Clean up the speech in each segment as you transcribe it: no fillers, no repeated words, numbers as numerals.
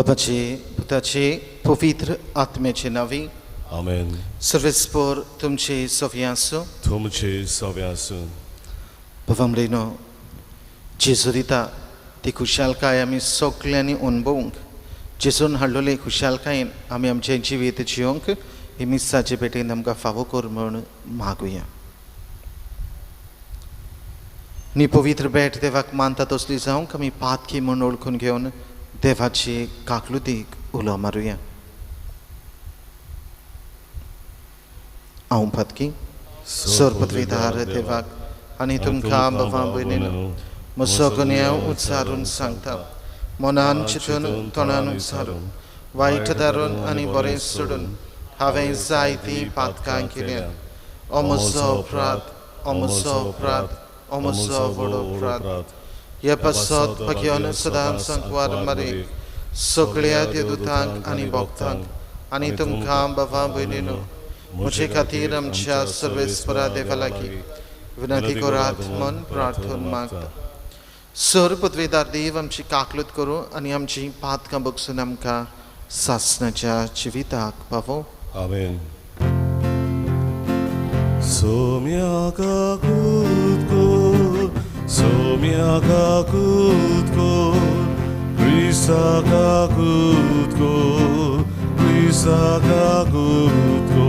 बापाचे, पुताचे, पवित्र आत्म्याचे नांवी. आमेन. सर्वेस्पोर तुमचे सवी आसूं. तुमचे सवे आसूं. बाबा म्हणलो जेजू दिता ती खुशालकाय आमी सगल्यांनी अणभवूंक, जेजून हाडलेले खुशालकायेन आमी आमचें जिवीत जियोंक ही मिसाचे भेटेन आमकां फावो कर म्हूण मागुया. न्ही पवित्र भेट देवाक मानता तसली जावंक आमी पातकी म्हूण वळखून घेवन देवाची काकलुतीक उलो मारुया. हांव पातकी सरपदवीदार देवाक आनी तुमकां बाबा भयणीनो म्हजो गुन्यांव उच्चारून सांगता. मनान चिंतून, तोंडान उच्चारून, वायट धारून आनी बरें सोडून हांवें जायतीं पातकां केल्यात. ओ म्हजो अपराध, ओ म्हजो अपराध, ओ म्हजो व्हड अपराध. हे पासत पखयोन सदांच सांकवार मारी, सगळ्या देवदूतांक आनी भक्तांक आनी तुमकां बाबा भयणीनो म्हजे खातीर आमच्या सर्वेस्परा देवा लागीं विनंती करात म्हूण प्रार्थन मागता. सर पदवेदार देव आमची काकलूत करूं आनी आमची पातकां बगसून आमकां सासणाच्या जिविताक पावोवं. आमेन. सोम्याका कुतको, सोम्याका कुतको, क्रिस्ताका कुतको, क्रिस्ताका कुतको,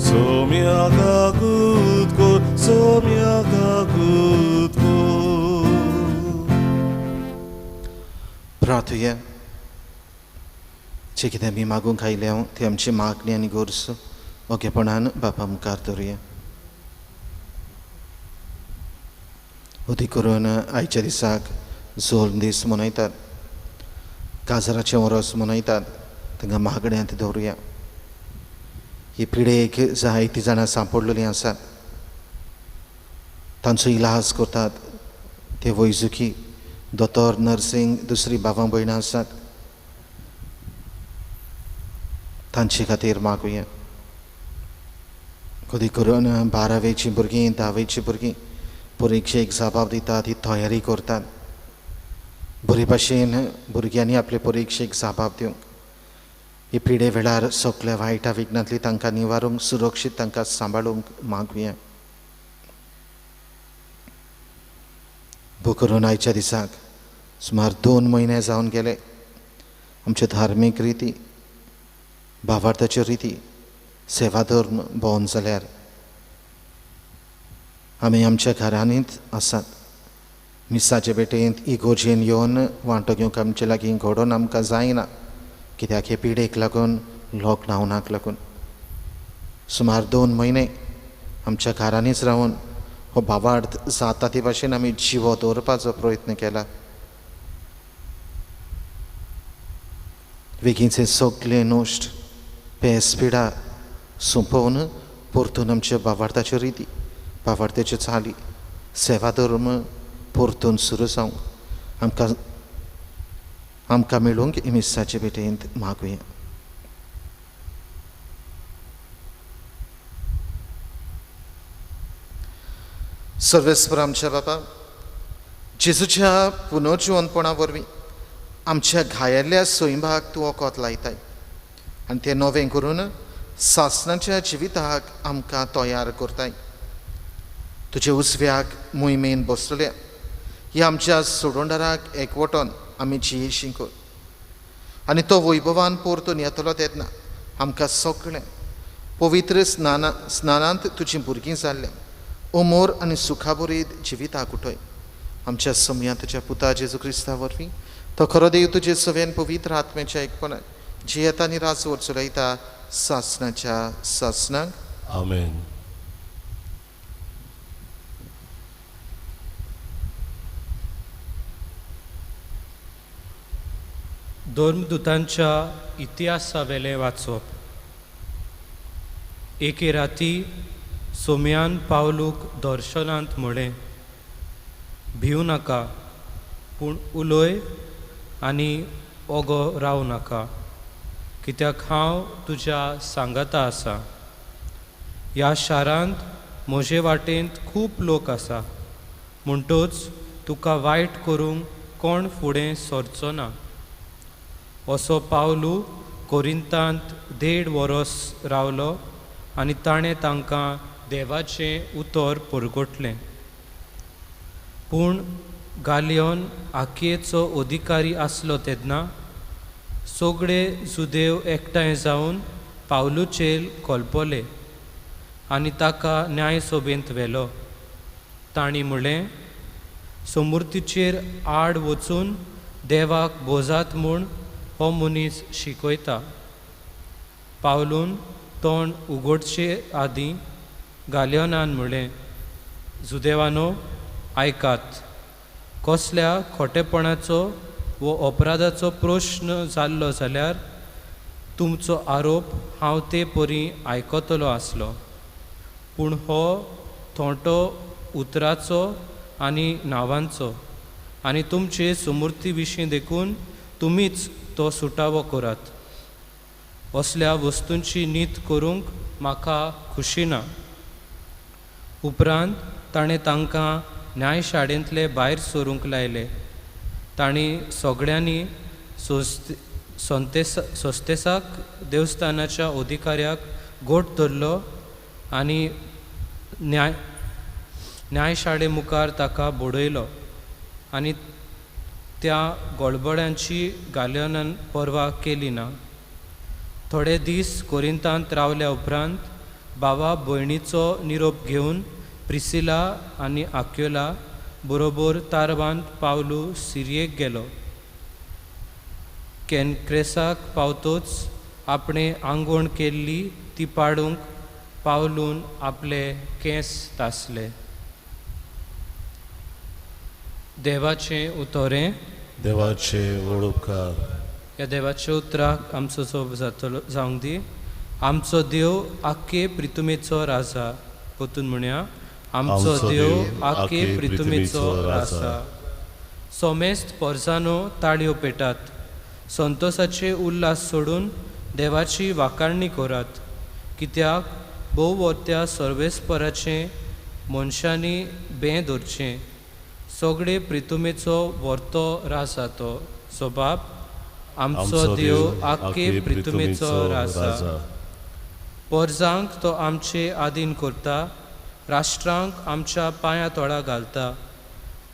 सोम्याका कुतको, सोम्याका कुतको. प्रार्थुया. जे कितें आमी मागूंक आयल्या ती आमची मागणी आनी गरज ओगेपणान बापा मुखार दवरुया. अदीक करून आयच्या दिसाक जोल्म दीस मनयतात, काजराचें वरस मनयतात, तांकां मागण्यांत दवरुया. ही पिडेक जायतीं जाणां सांपडलेलीं आसात, तांचो इलाज करतात ते वैजुकी दोतोर, नर्सिंग, दुसरी भावां भयणां आसात, तांचे खातीर मागुया. कदी करून बारावेचीं भुरगीं, धावेचीं भुरगीं परिक्षेक जबाब दितात, ती तयारी करतात. बरे भाशेन भुरग्यांनी आपले परिक्षेक जबाब दिवंक, ही पिडे वेळार सगल्या वायटा विघ्नांतली तांकां निवारूंक, सुरक्षीत तांकां सांबाळूंक मागुया. करून आयच्या दिसाक सुमार 2 म्हयने जावन गेले आमच्यो धार्मीक रिती, भावार्थाच्यो रिती, सेवा धर्म बंद जाल्यार आमी आमच्या घरांनीच आसात. मिसाचे भेटेंत इगोर्जेन येवन वांटो घेवंक आमचे लागीं घडोवन आमकां जायना, कित्याक हे पिडेक लागून, लॉकडावनाक लागून सुमार 2 म्हयने आमच्या घरांनीच रावन हो भावार्थ जाता ते भाशेन आमी जिवो दवरपाचो प्रयत्न केला. वेगींचे सगळे नश्ट पेस पिडा सोंपोवन परतून आमच्या भावार्थाच्यो रिती, भावार्थाच्यो चाली, सेवा धर्म परतून सुरू जावंक आमकां मेळूंक मिसाचे भेटेंत मागुया. सर्वेस्पर आमच्या बापा, जेजूच्या पुनर्जिवनपणा वरवीं आमच्या घायेल्ल्या सैमाक तूं वखद लायताय आनी तें नवें करून सासणाच्या जिविताक आमकां तयार करताय. तुजे उजव्याक मोहिमेन बसलेल्या ह्या आमच्या सोडोंडाराक एकवटोन आमी जियेशी कर आनी तो वैभवान परतून येतलो तेन्ना आमकां सगळें पवित्र स्नानांत तुजीं भुरगीं जाल्ल्या अमोर आनी सुखाबरीत जिविताक उठय. आमच्या समया तुज्या पुता जेजू क्रिस्ता वरवीं तो खरो देव तुजे सवेन पवित्र आत्म्याच्या एकपणान जियेता आनी राजवट चलयता सासणाच्या सासणाक. आमेन. धर्मदूतांच्या इतिहासावेलें वाचप. एके राती सोम्यान पावलूक दर्शनांत म्हळें, भिवं नाका, पूण उलय आनी ओगो रावं नाका, कित्याक हांव तुज्या सांगाता आसा. ह्या शारांत म्हजे वाटेंत खूब लोक आसा, म्हणटच तुका वायट करूंक कोण फुडें सरचो ना. असो पावलू कोरिंतांत 1.5 वरोस रावलो आनी ताणें तांकां देवाचें उतर परगटलें. पूण गालियोन आकियेचो अधिकारी आसलो तेन्ना सगळे जुदेव एकठांय जावन पावलूचेर कोलपोले आनी ताका न्यायसभेंत व्हेलो. तांणी म्हणलें, सोमुर्तीचेर आड वचून देवाक बोजात म्हूण हो मनीस शिकयता. पावलून तोंड उगडचे आदीं गालियोनान म्हणलें, जुदेवानो आयकात, कसल्या खोटेपणाचो वो अपराधाचो प्रश्न जाल्लो जाल्यार तुमचो आरोप हांव ते परी आयकतलो आसलो, पूण हो थोंटो उतराचो आनी नांवांचो आनी तुमचे सुमूर्ती विशीं देखून तुमीच तो सुटावो करात. असल्या वस्तूंची नीत करूंक म्हाका खुशी ना. उपरांत ताणें तांकां न्यायशाळेंतले भायर सरूंक लायले. तांणी सगळ्यांनी सोस्तेसाक देवस्थानाच्या अधिकाऱ्याक गोट धरलो आनी न्यायशाळे मुखार ताका बडयलो आनी त्या गोळबळ्यांची गालियोनान पर्वा केली ना. थोडे दीस कोरिंतांत रावल्या उपरांत बाबा भयणीचो निरोप घेवन प्रिसिला आनी आक्योला बरोबर तारवान पावलू सिरयेक गेलो. केनक्रेसाक पावतोच आपणें आंगवण केल्ली ती पाडूंक पावलून आपले केंस तासले. देवाचें उतोरें. देवाचे वळपकार. ह्या देवाच्या उतराक आमचो सोब जातलो जावंक दी. आमचो देव आख्खे प्रितुमेचो राजा. परतून म्हणया, आमचो देव आख्खे प्रितुमेचो राजा. सोमेस्त पोरसानो ताळयो पेटात, संतोसाचे उल्हास सोडून देवाची वाखाणणी करात, कित्याक भोव वर्त्या सर्वेस्पराचें मनशांनी बें धरचें. सगळे प्रितुमेचो वर्तो राजा तो. सोबाब आमचो देव आख्खे प्रितुमेचो राजा. पोरजांक तो आमचे आदीन करता, राष्ट्रांक आमच्या पांया तोळा घालता.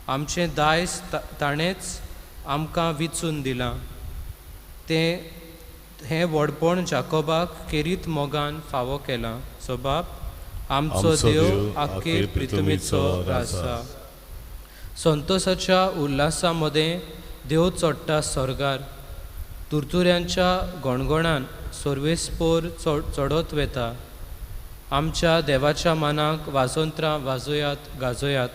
आमचें दायज ताणेंच आमकां विचून दिलां. तें हें व्हडपण जाकोबाक केरीत मोगान फावो केलां. सोबाब आमचो देव आख्खे प्रितुमेचो राजा. संतोसाच्या उल्हासा मदें देव चडटा सर्गार, तुरतुऱ्यांच्या गणगणान सर्वेस्पोर चडत वेता. आमच्या देवाच्या मानाक वाजोंत्रां वाजोयात गाजोयात,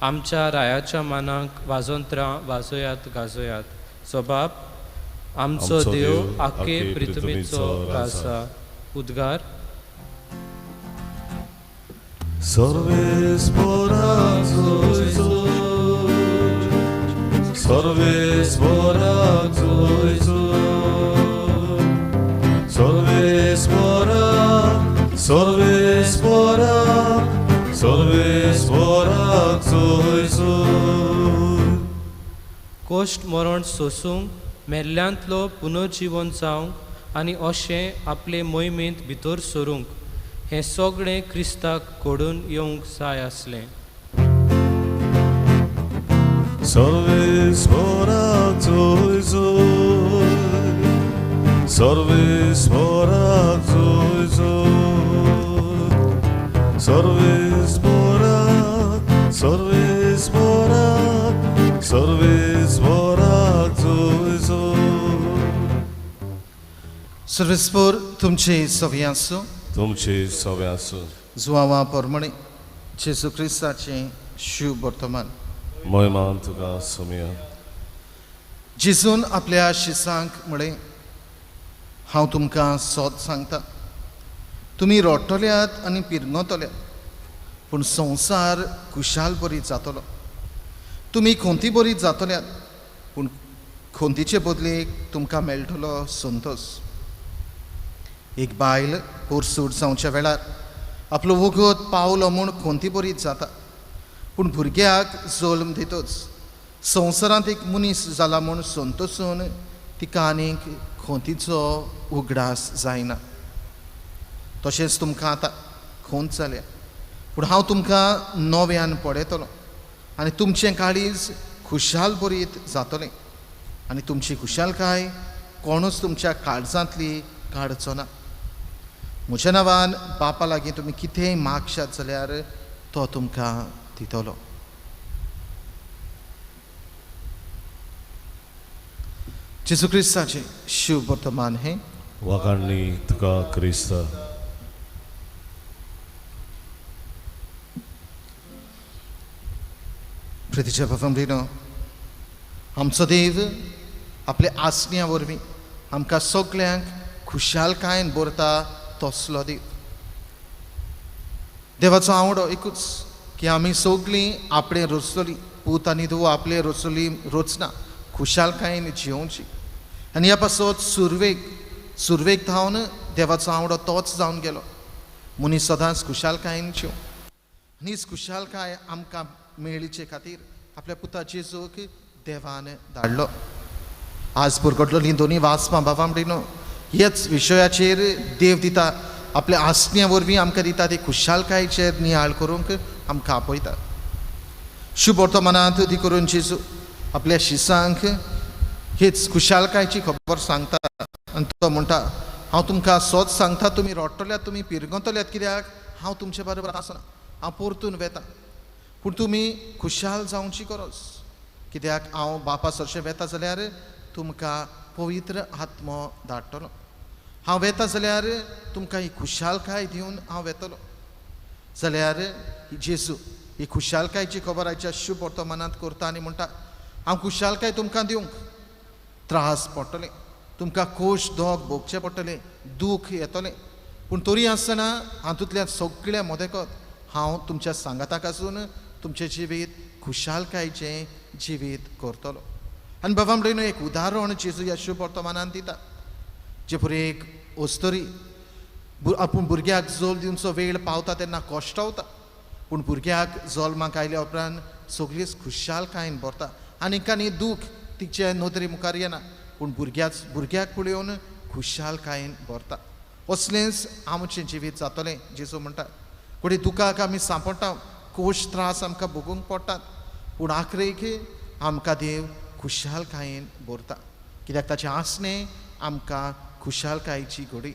आमच्या रायाच्या मानाक वाजोंत्रां वाजोयात गाजोयात. सोबाब आमचो देव आख्खे प्रितुमेचो राजा. उद्गार. सर्वेस्पोराक जोयचो, सर्वेस्पोराक जोयचो, सर्वेस्पोराक, सर्वेस्पोराक, सर्वेस्पोराक जोयचो. कोश्ट मरण सोसूंक, मेल्ल्यांतलो पुनर्जिवन जावंक आनी अशें आपले मोहिमेंत भितर सरूंक हें सगळें क्रिस्ताक घडून येवंक जाय आसलें. सर्वेस्पोराक जोयचो, सर्वेस्पोराक जोयचो, सर्वेस्पोराक, सर्वेस्पोराक, सर्वेस्पोराक जोयचो. सर्वेस्पोर तुमचे सवी आसूं. तुमचे सवे आसूं. जुवांवा पोरमणे जेजू क्रिस्ताचें शुभ वर्तमान. मोहिमान तुका सोमया. जेजून आपल्या शिसांक म्हळें, हांव तुमकां सोद सांगता, तुमी रडटल्यात आनी पिरंगतल्यात, पूण संवसार खुशाल बरी जातलो. तुमी खोंती बरी जातल्यात, पूण खोंतीचे बदलेक तुमकां मेळटलो संतोस. एक बायल पोरसूट जावच्या वेळार आपलो वगत पावलो म्हूण खोंती बरीच जाता, पूण भुरग्याक जल्म दितच संवसारांत एक मनीस जाला म्हूण संतोसून तिका आनीक खोंतीचो उगडास जायना. तशेंच तुमकां आतां खोंत जाल्या, पूण हांव तुमकां नव्यान पळयतलो आनी तुमचें काळीज खुशाल बरीत जातलें आनी तुमची खुशालकाय कोणूच तुमच्या काळजांतली काडचो ना. म्हज्या नांवान बापा लागीं तुमी कितेंय मागशात जाल्यार तो तुमकां दितलो. जेजू क्रिस्ताचें शिव वर्तमान हें. वाखाणणी तुका क्रिस्ता. प्रितीच्या भावांनो, आमचो देव आपल्या आसण्या वरवीं आमकां सगल्यांक खुशालकायेन भरता तसलो देव. देवाचो आवडो एकूच की आमी सगळीं आपणे रचतली पूत आनी धूव आपले रचली रचना खुशालकायेन जियोवची. आनी ह्या पासत सुरवेक धावन देवाचो आवडो तोच जावन गेलो. मनीस सदांच खुशालकायेन जिव आनी हीच खुशालकाय आमकां मेळचे खातीर आपल्या पुता जेजूक देवान धाडलो. आज पुरगटलोलीं दोनी वाचपां बाबा हेच विशयाचेर देव दिता आपल्या आसण्या वरवीं आमकां दिता ती खुशालकायेचेर नियाळ करूंक आमकां आपयता. शुभ वर्तमानांत ती करून जेजू आपल्या शिसांक हीच खुशालकायेची खबर सांगता आनी तो म्हणटा, हांव तुमकां सोच सांगता, तुमी रडटल्यात, तुमी पिरगतल्यात, कित्याक हांव तुमचे बरोबर आसना, हांव परतून वेता, पूण तुमी खुशाल जावची गरज, कित्याक हांव बापा सरशें वेता जाल्यार तुमकां पवित्र आत्मो धाडटलो, हांव वेता जाल्यार तुमकां ही खुशालकाय दिवन हांव वेतलो. जाल्यार जेजू ही खुशालकायेची खबर आयच्या शुभ वर्तमानांत करता आनी म्हणटा, हांव खुशालकाय तुमकां दिवंक त्रास पडटले, तुमकां खोश दोग भोगचें पडटलें, दूख येतलें, पूण तरी आसतना हातूंतल्या सगळ्या मदेकत हांव तुमच्या सांगाताक आसून तुमचें जिवीत खुशालकायेचें जिवीत करतलो. आनी बाबा म्हणून एक उदाहरण जेजू ह्या शुभ वर्तमानान दिता, जे परी एक अस्तरी आपूण भुरग्याक जल्म दिवचो वेळ पावता तेन्ना कश्टवता, पूण भुरग्याक जल्माक आयल्या उपरांत सगळीच खुशालकायेन भरता आनी कांय दूख तिचे नदरे मुखार येना, पूण भुरग्याक पळोवन खुशालकायेन भरता. असलेंच आमचें जिवीत जातलें. जेजू म्हणटा, कोणी दुखाक आमी सांपडटा, कोश त्रास आमकां भोगूंक पडटात, पूण आखरेक आमकां देव खुशालकायेन भरता, कित्याक ताचें आसणें आमकां खुशालकायेची घडी.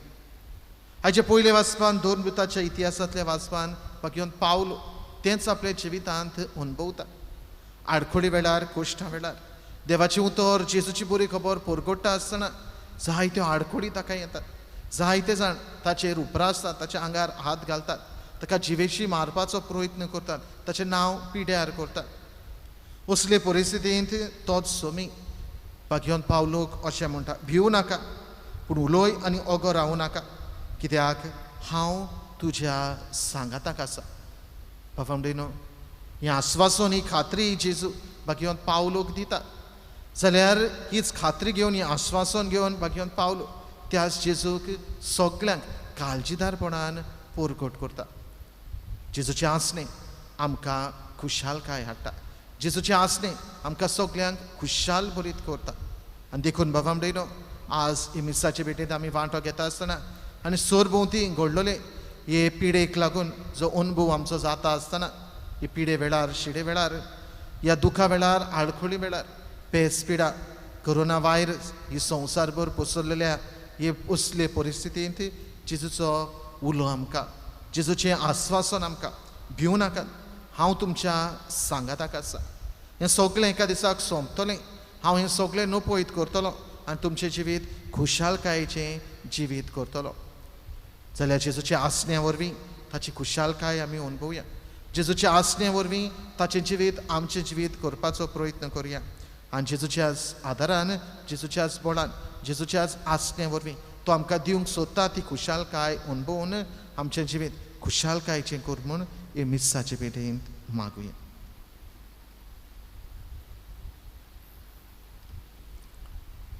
आयचे पयले वाचपान दोन वृताच्या इतिहासांतल्या वाचपान बाकी पावलो तेंच आपल्या जिवितांत अणभवता. आडखळी वेळार, कोश्टां वेळार देवाचें उतर जेजूची बरी खबर परगट्टा आसतना जायत्यो आडखळी ताका येतात, जायते जाण ताचेर उपरासतात, ताच्या आंगार हात घालतात, ताका जिवेशी मारपाचो प्रयत्न करतात, ताचें नांव पिड्यार करतात. असले परिस्थितींत तोच सोमी बागयोन पावलोक अशें म्हणटा, भिवू नाका, पूण उलोय आनी ओगो रावूं नाका, कित्याक हांव तुज्या सांगाताक आसा. बाबा म्हणटा, हें आस्वासन, ही खात्री जेजू बागयोन पावलोक दिता. जाल्यार हीच खात्री घेवन, हें आस्वासन घेवन बागयोन पावलो त्याच जेजूक सगल्यांक काळजीदारपणान परगट करता. जेजूचें आसणें आमकां खुशालकाय हाडटा, जेजूचें आसणें आमकां सगल्यांक खुशाल भरीत करता. आनी देखून बाबा म्हणटा, आज ही मिसाचे भेटेंत आमी वांटो घेता आसतना आनी सरभोंवती घडलेले हे पिडेक लागून जो अणभव आमचो जाता आसतना, ही पिडे वेळार, शिडे वेळार, ह्या दुखा वेळार, आडखळी वेळार, पेस पिडा, कोरोना व्हायरस ही संवसारभर पसरलेल्या हे असले परिस्थितींत जेजूचो उलो आमकां, जेजूचें आस्वासन आमकां, भिवू नाकात, हांव तुमच्या सांगाताक आसा, हें सगळें एका दिसाक सोंपतलें, हांव हें सगळें नपयत करतलो आनी तुमचें जिवीत खुशालकायेचें जिवीत करतलो. जाल्यार जेजूच्या आसण्या वरवीं ताची खुशालकाय आमी अणभवया, जेजूच्या आसण्या वरवीं ताचें जिवीत आमचें जिवीत करपाचो प्रयत्न करुया आनी जेजूच्याच आदारान, जेजूच्याच बळान, जेजूच्याच आसण्या वरवीं तो आमकां दिवंक सोदता ती खुशालकाय अणभवून आमचें जिवीत खुशालकायेचें कर म्हूण हे मिसाचे भेटेंत मागुया.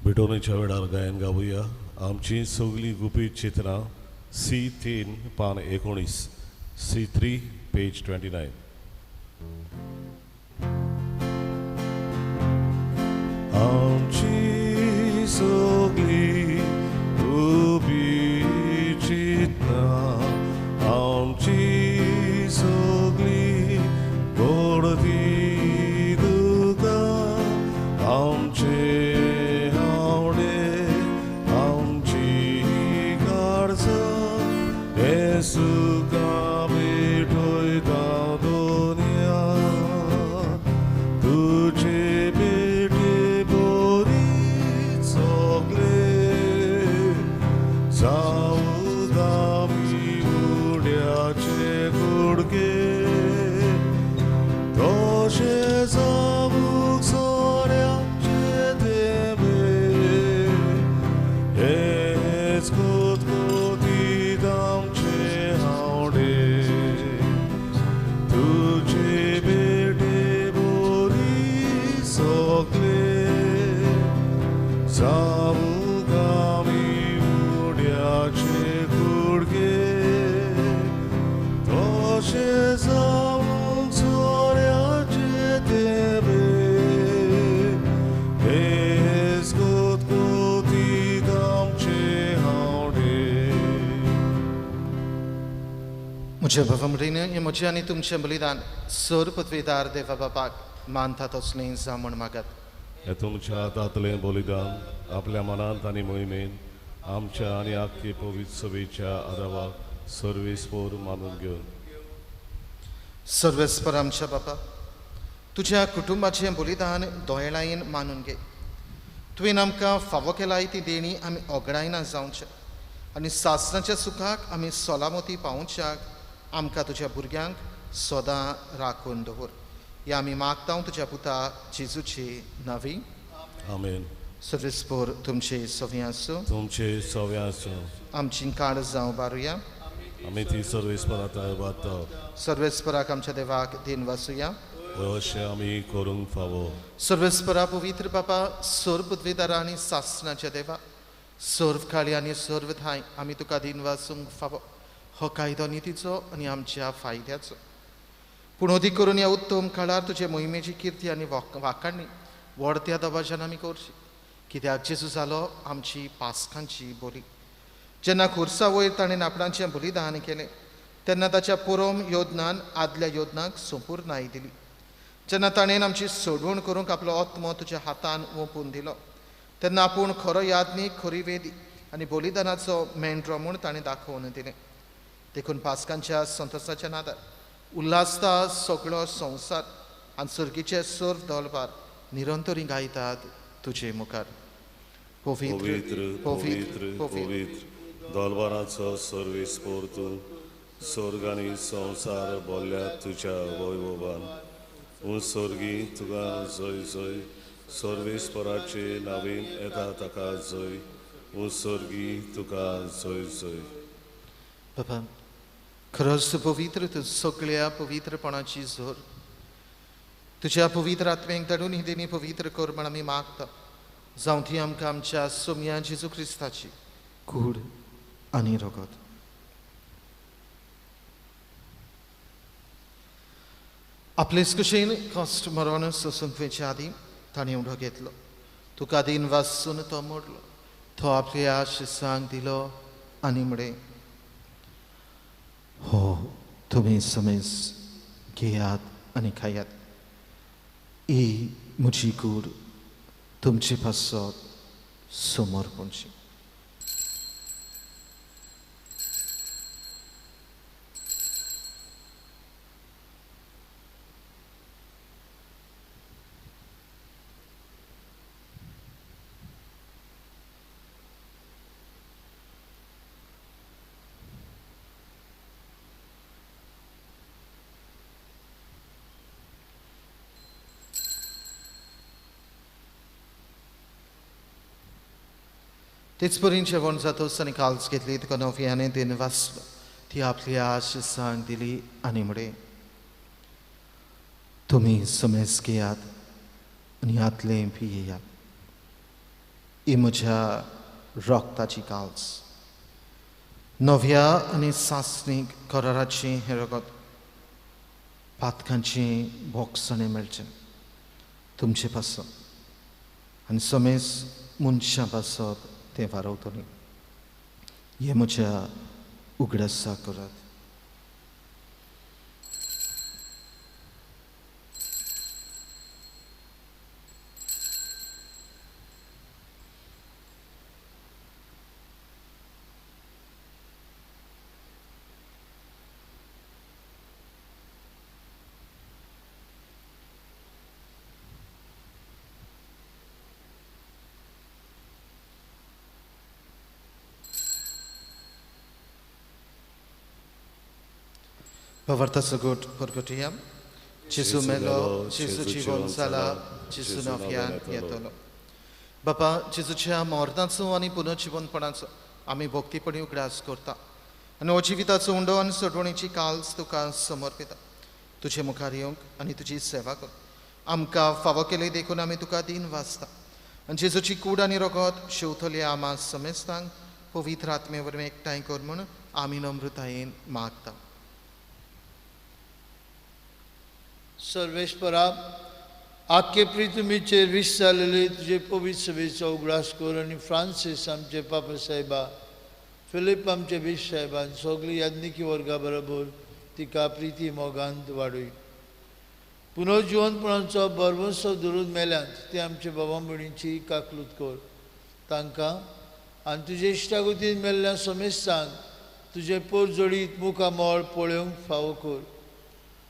भेटवणेच्या वेळार गायन गावया आमची सगळीं गुपीत चित्रां C3 पान 19, C3 page 29. आमची सगळी उबी चिंतना आमची सगळी गोडती दुकां आमचे आवडे आमची काळजां हे सुखा भेटयता दोनया तुझे भेटे बरी सगळे जाऊ आमी उड्याचे कुडके तशें जावूंक सोऱ्याचे थेंबे हेच कुतकुतीत आमचे आवडे तुझे भेटे बरी सगळे जावूंक आमी उड्याचे कुडके तशें जावूंक सोऱ्याचे थेंबे हेच कुतकुतीत आमचे आवडे. म्हज्या बाबा म्हणून हें म्हजें आनी तुमचें बलिदान सर पृथ्वीदार देवा बापाक मानता तसलें जावं म्हूण मागात. हे तुमच्या हातांतलें बलिदान आपल्या मनांत आनी मोहिमेन आमच्या आनी आख्खे पवित्र सभेच्या आदावाक सर्वेस्पोर मानून घेवन सर्वेस्पर आमच्या बापा तुज्या कुटुंबाचें बलिदान दोयळायेन मानून घे. तुवें आमकां फावो केलाय ती देणी आमी ओगडायना जावचें आनी सासणाच्या सुखाक आमी सोलामती पावोवच्याक आमकां तुज्या भुरग्यांक सदां राखून दवर. ह्या आमी मागता तुज्या पुता जेजूची नावी. आमेन. सर्वेस्पोर तुमचे सवी आसूं. तुमचे सवे आसूं. आमची काळ जावं बारुया. आमी ती सर्वेस्परा वाता सर्वेस्पराक आमच्या देवाक दिन वासुया. अशें आमी करूंक फावो. सर्वेस्परा पवित्र बापा सर्व बुद्वेदारा आनी सासणाच्या देवा सर्व काळी आनी सर्व ठांय आमी तुका दिन वासूंक फावो. हो कायदो नितीचो आनी आमच्या फायद्याचो. पूण अदीक करून ह्या उत्तम काळार तुजे मोहिमेची किर्ती आनी वाखाणणी व्हडत्या दबाज्यान आमी करची. कित्याक जेजू जालो आमची पासकांची बोली. जेन्ना खुर्सा वयर ताणें आपणाचें बलिदान केलें तेन्ना ताच्या पुरोम योजनान आदल्या योजनाक संपूर्णाय दिली. जेन्ना ताणें आमची सोडवण करूंक आपलो आत्मो तुज्या हातान ओंपून दिलो तेन्ना आपूण खरो याज्ञीक खरी वेदी आनी बलिदानाचो मेंढरो म्हूण ताणें दाखोवन दिलें. देखून पासकांच्या संतोसाच्या नादार उल्हासता सगळो संवसार आनी सर्गीचे सर्व दलबार निरंतरी गायतात तुजे मुखार. पवित्र पवित्र पवित्र दलबाराचो सर्वेस्पोर तूं स्वर्ग आनी संवसार बोल्ल्या तुज्या वैभवान. सर्गी तुका जय जय सर्वेस्पराचे नावेन येता ताका जय. सर्गी तुका जय जय. बाबा खरोच तूं पवित्र, तूं सगळ्या पवित्रपणाची जोर. तुज्या पवित्र आत्म्यांक धाडून ही देणी पवित्र कर म्हण आमी मागता. जावं ती आमकां आमच्या सोम्या जेजू क्रिस्ताची कूड आनी रगत. आपलेच कशेन कश्ट मरण सोसूंक वयचे आदीं ताणें उडो घेतलो. तुका दिन वासून तो मोडलो. तो आपल्या शिसांक दिलो आनी म्हळें, हो तुमी समेज घेयात आनी खायात. ही म्हजी कूड तुमचे पासत समर्पणची. तेच परीन जेवण जातोच आनी काल्स घेतली तुका नव्याने दिन वाचलो. ती आपली आशिसांक दिली आनी म्हळें, तुमी समेज घेयात आनी हातलें पियेयात. ही म्हज्या रक्ताची काल्स, नव्या आनी सासणीक कराराचें हें रगत पातकांचें भोगसणें मेळचें तुमचे पासून आनी समेज मनशां पासत तें वारवतलें. हें म्हज्या उगडासा करात. भावार्थाचो गोट परगटया. जेजू मेलो, जेजू जिवन जाला, जेजू नव्यान येतलो. बापा, जेजूच्या मरणाचो आनी पुनर्जिवनपणाचो आमी भक्तीपणी उगडास करता आनी हो जिविताचो उंडो आनी सोडवणीची काल्स तुका समर्पिता. तुजे मुखार येवंक आनी तुजी सेवा कर आमकां फावो केली देखून आमी तुका दीन वाचता आनी जेजूची कूड आनी रगत शेवतली आमा समेस्तांक पवित्र आत्मे वरवीं एकठांय कर म्हूण आमी नम्रतायेन मागता. सर्वेश्वरा, आख्खे पृथ्वीचेर विश जालेले तुजे पवित्र सभेचो उगडास कर आनी फ्रांसीस आमचे पापा साहेबा, फिलीप आमचे बीश साहेबान सगळी याज्ञिकी वर्गा बरोबर तिका प्रिती मोगांत वाडय. पुनर्जिवनपणाचो बरवंसो धरून मेल्यांत ते आमचे बाबा भयणींची काकलूत कर. तांकां आनी तुजे इश्टागतीन मेल्ल्या समेस्तांक तुजें पोरजोडीत मुखामळ पळोवंक फावो कर.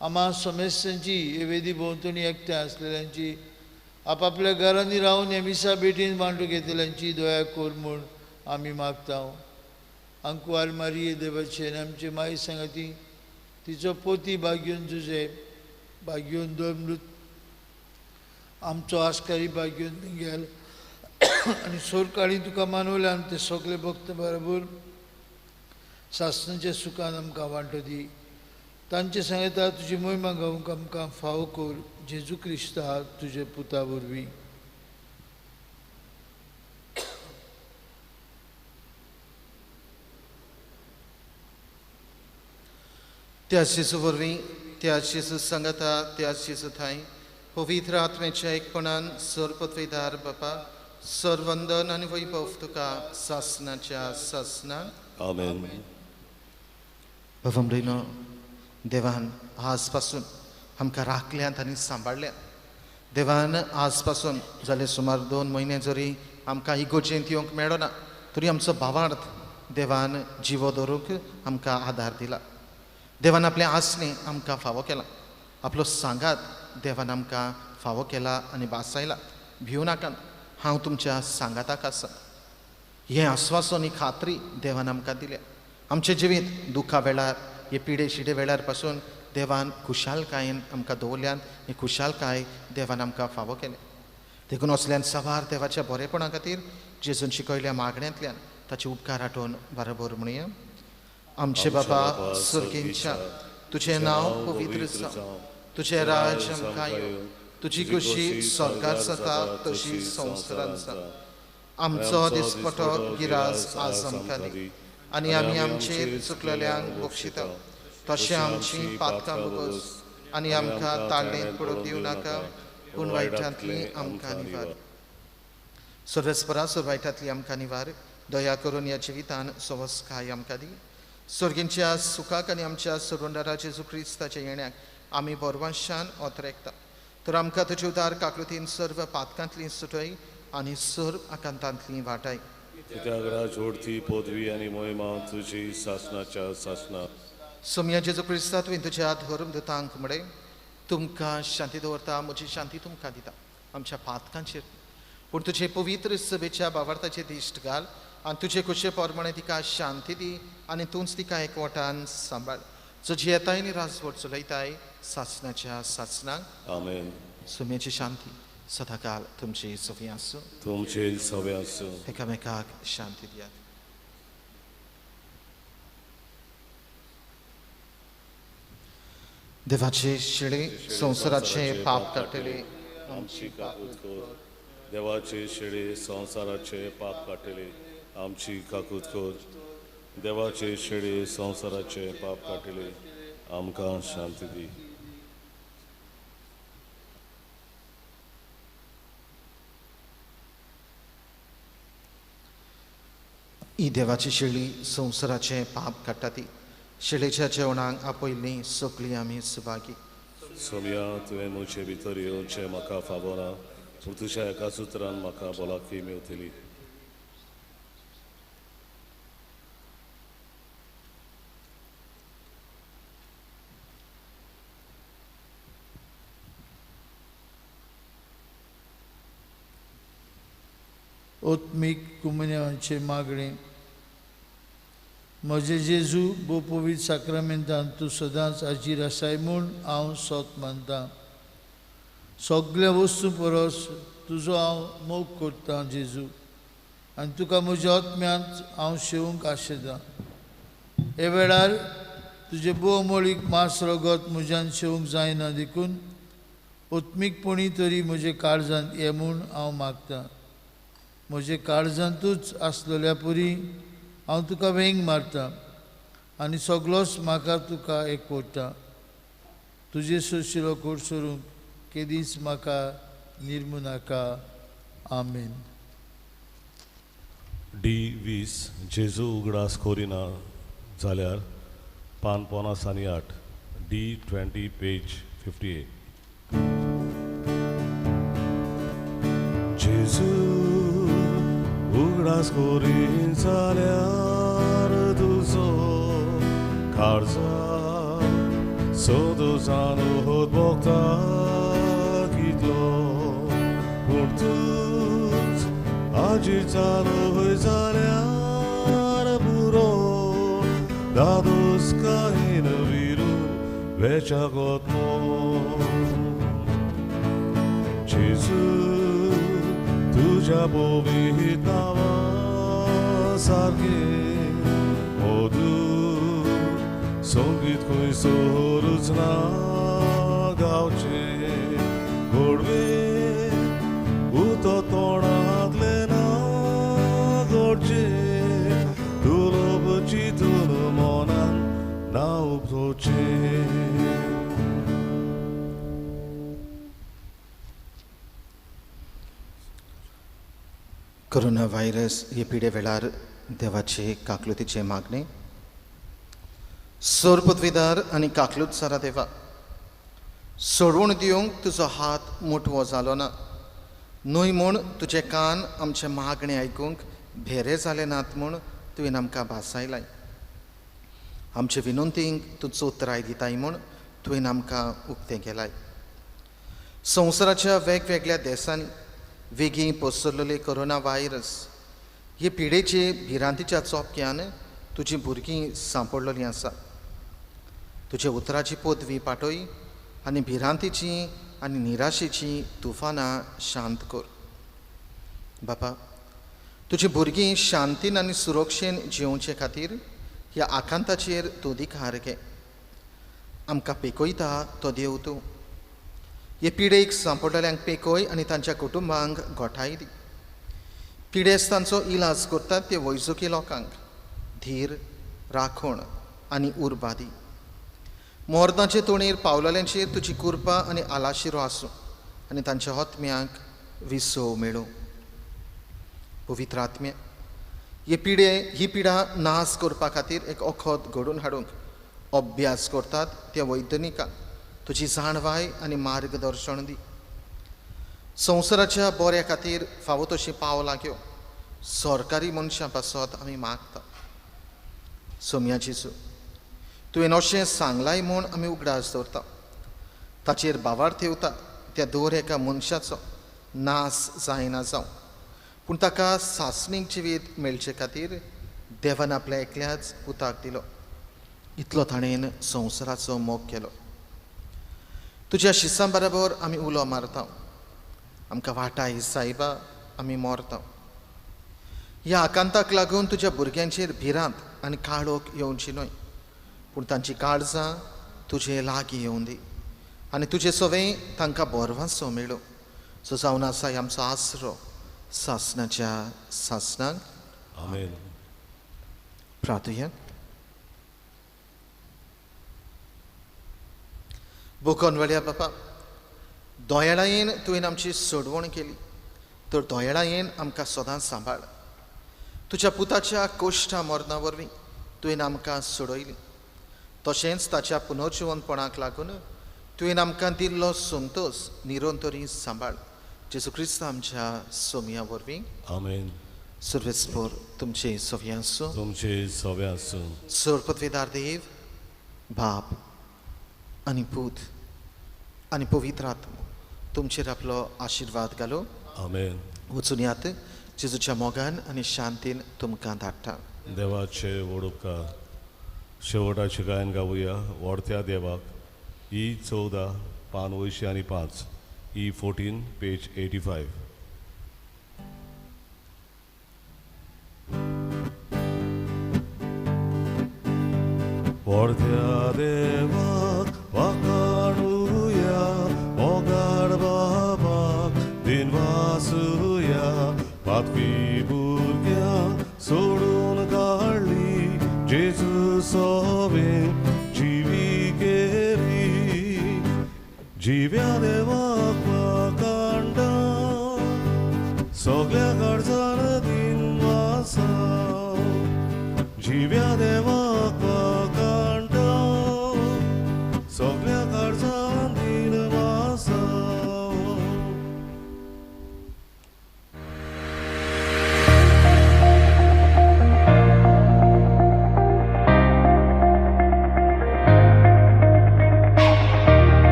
आमा समेस्तांची हे वेदी भोंवतणी एकठांय आसलेल्यांची, आपापल्या घरांनी रावन हे मिसा भेटीन वांटो घेतल्यांची दया कर म्हूण आमी मागता. आंकवार मारिये देवाचे आनी आमचे माई सांगाती तिचो पोती भाग्योन जुजे, भाग्योन दोमृत आमचो आस्कारी भाग्योन मिंगेल आनी सोरकाळी तुका मानवल्यान ते सगळे भक्त बरोबर सासणाच्या सुखान आमकां वांटो दी. तांचे सांगता तुजी मोहिमा गावंक आमकां फावो कर, जेजू क्रिस्ता तुजे पुता वरवीं. त्या जेजू वरवीं, त्या जेजू सांगता, त्या जेजू थांय पवित्र आत्म्याच्या एकपणान सरपत्वेदार बापा, सरवंदन आनी वैभव तुका सासनाच्या सासनाक. आमेन. बाबा भयणो, देवान आज पासून आमकां राखल्यात आनी सांबाळल्यात. देवान आज पासून जाले सुमार 2 म्हयने जरी आमकां इगोर्जेंत येवंक मेळना तरी आमचो भावार्थ देवान जिवो दवरूंक आमकां आदार दिला. देवान आपलें आसणें आमकां फावो केलां, आपलो सांगात देवान आमकां फावो केला आनी भासायला. भिवू नाकात, हांव तुमच्या सांगाताक आसा. हें आस्वासन ही खात्री देवान आमकां दिल्या. आमचें जिवीत दुख्खा वेळार, हे पिडे शिडे वेळार पासून देवान खुशालकायेन आमकां दवरल्यान ही खुशालकाय देवान आमकां फावो केल्या. देखून असल्यान साबार देवाच्या बरेपणा खातीर जेजून शिकयल्या मागण्यांतल्यान ताचे उपकार आठोवन बरोबर म्हणया. आमचे बाबा सर्गेंच्या, तुजें नांव पवित्र जावं, तुजें राज्य आमकां येवं, तुजी खोशी स्वर्गार जाता तशी संवसारांत जावं. आमचो दिसपटो गिरास आज आमकां दी आनी आमी आमचेर चुकलेल्यांक बक्षिता तशें आमची पातकां भोगस आनी आमकां ताळणेंत पडूंक दिवं नाका, पूण वायटांतली आमकां निवार. सर्वेस्परा, सर्व वायटांतली आमकां निवार. दया करून ह्या जिवितान सवसकाय आमकां दी. सर्गींच्या सुखाक आनी आमच्या सरवंडारा जेजू क्रिस्ताच्या येण्याक आमी बरवांशान ओतरेकता. तर आमकां तुजे उदार काकृतीन सर्व पातकांतली सुटय आनी सर्व आकांतांतली वाटाय. कित्याक राजवडती पदवी आनी मोहिमा तुजी सासनाच्या सासना. सोमया जेजू क्रिस्ता, तुवें तुज्या धर्म दुतांक म्हळें, तुमकां शांती दवरता, म्हजी शांती तुमकां दिता. आमच्या पातकांचेर पूण तुजे पवित्र सभेच्या भावार्थाचे दिश्ट घाल आनी तुजे खोशे प्रमाणे तिका शांती दी आनी तूंच तिका एकवटान सांबाळ, जो जियेताय आनी राजवट चलयताय सासनाच्या सासनाक. आमेन. सोम्याची शांती सदाकाल तुमची सवी आसूं. तुमचे सवे आसूं. एकामेकाक शांती दियात. देवाचे शिळे संवसाराचे पाप काडटले आमची काकूत कर. देवाचे शिळे संवसाराचे पाप काडटले आमची काकूत कर. देवाचे शिळे संवसाराचे पाप काडटले आमकां शांती दी. ही देवाची शेळी संवसाराचें पाप काडटा ती शेळेच्या जेवणाक आपयल्ली सगळीं आमी सुभागी. सोम्या, तुवें म्हजे भितर येवचें म्हाका फावना, पूण तुज्या एका सुत्रान म्हाका भलायकी मेवतली. आत्मीक कुमन्यांचे मागणें. म्हजे जेजू बोपवीत साक्रामेंतान तूं सदांच हाजीर आसाय म्हूण हांव सोत मानतां. सगळ्या वस्तू परस तुजो हांव मोग करतां जेजू, आनी तुका म्हज्या आत्म्यांत हांव शेवंक आशेतां. हे वेळार तुजें बोमोळीक मांस रगत म्हज्यान शेवंक जायना, देखून आत्मीकपणी तरी म्हजे काळजांत ये म्हूण हांव मागतां. म्हजे काळजांतूच आसलेल्या पुरी हांव तुका वेंग मारता आनी सगळोच म्हाका तुका एकवटा. तुजे सोशिलो कोट सोरूंक केदींच म्हाका निर्मू नाका. आमेन. डी 20 जेजू उगडास कोरिना जाल्यार पान 58 डी 20 पेज 58. जेजू उगडास कोरीन जाल्यार तुजो काळजा सदोजान होत भोगता कितलो, पूण तूंच आजी चालू हय जाल्यार पुरो दादोस काहीन विरून वेच्या गोतलो. जेजू तुज्या पवित्र नांवा सारकें मधूर संगीत खंय सोरूच ना गावचें गोडवें उतो तोंडांतलें ना गोडचें तुलोब चिंतून मनान ना उपजोचें. कोरोना व्हायरस हे पिडे वेळार देवाचे काकलुतीचे मागणे. सोरपदवीदार आनी काकलूत सारा देवा, सोडवण दिवंक तुजो हात मोटवो जालो ना न्हय म्हूण तुजे कान आमचे मागणे आयकूंक भेरे जाले नात म्हूण तुवें आमकां भासायलाय. आमचे विनंतींक तूं चोतराय दिताय म्हूण तुवें आमकां उक्तें केलाय. संवसाराच्या वेगवेगळ्या देशांनी वेगीं पसरलेले कोरोना व्हायरस हे पिडेचे भिरांतीच्या चोपक्यान तुजी भुरगीं सांपडलेलीं आसा. तुज्या उतराची पदवी पाटय आनी भिरांतीची आनी निराशेची तुफानां शांत कर. बापा, तुजी भुरगीं शांतीन आनी सुरक्षेन जिवचे खातीर ह्या आकांताचेर तूं अधिकार घे. आमकां पेकयता तो देव तूं. हे पिडेक सांपडलेल्यांक पेकय आनी तांच्या कुटुंबांक गोठाय दी. पिडेस्तांचो इलाज करतात ते वैजकी लोकांक धीर, राखण आनी उर्बा दी. मोर्दाचे तोणेर पावलेल्यांचेर तुजी कृपा आनी आलाशिरो आसूं आनी तांच्या आत्म्यांक विसव मेळूं. पवित्र आत्म्या, हे पिडे ही पिडा नाश करपा खातीर एक वखद घडोवन हाडूंक अभ्यास करतात त्या वैज्ञानिकांक तुजी जाणवाय आनी मार्गदर्शन दी. संवसाराच्या बऱ्या खातीर फावो तशीं पावलां घेव सरकारी मनशां पासत आमी मागता. सोम्या जेजू, तुवें अशें सांगलाय म्हूण आमी उगडास दवरता. ताचेर भावार्थ ठेवता त्या दर एका मनशाचो नाश जायना जावं, पूण ताका सासणीक जिवीत मेळचे खातीर देवान आपल्या एकल्याच पुताक दिलो. इतलो ताणेन संवसाराचो मोग केलो. तुज्या शिसां बराबर आमी उलो मारता, आमकां वाटाय सायबा, आमी मरता. ह्या आकांताक लागून तुज्या भुरग्यांचेर भिरांत आनी काळोख येवची न्हय, पूण तांची काळजां तुजे लागीं येवन दी आनी तुजे सवें तांकां बरवासो मेळूं. सो जावन आसा आमचो आसरो सासणाच्या सासणाक. आमेन. प्रार्थुया. बोकनवळ्या बापा, दोयाळायेन तुवें आमची सोडवण केली तर दोयाळायेन आमकां सदांच सांबाळ. तुज्या पुताच्या कोश्टा मरणा वरवीं तुवें आमकां सोडयली, तशेंच ताच्या पुनर्जिवनपणाक लागून तुवें आमकां दिल्लो संतोस निरंतरी सांबाळ. जेजू क्रिस्त आमच्या सोमया वरवीं. आमेन. सर्वेस्पोर तुमचे सव्या आसूं. तुमचे सवे आसूं. सर्वपदवीदार देव बाप आनी पूत आनी पवित्र आत्मो तुमचेर आपलो आशिर्वाद घालो. आमेन. वचून यात जेजूच्या मोगान आनी शांतीन तुमकां धाडटा. देवाचे व्हड उपकार. शेवटाचें गायन गावया व्हडत्या देवाक. ई 14 पान 85 आनी 5, ई 14 पेज 85. व्हडत्या देवाक वाखाणुया, मोगाळ बाबाक दिनवासुया, पातकी भुरग्यांक सोडून काडली जेजू सोवे जिवी केली. जिव्या देवाक वाखाणटा, सगल्या काळजान दिनवासा. जिव्या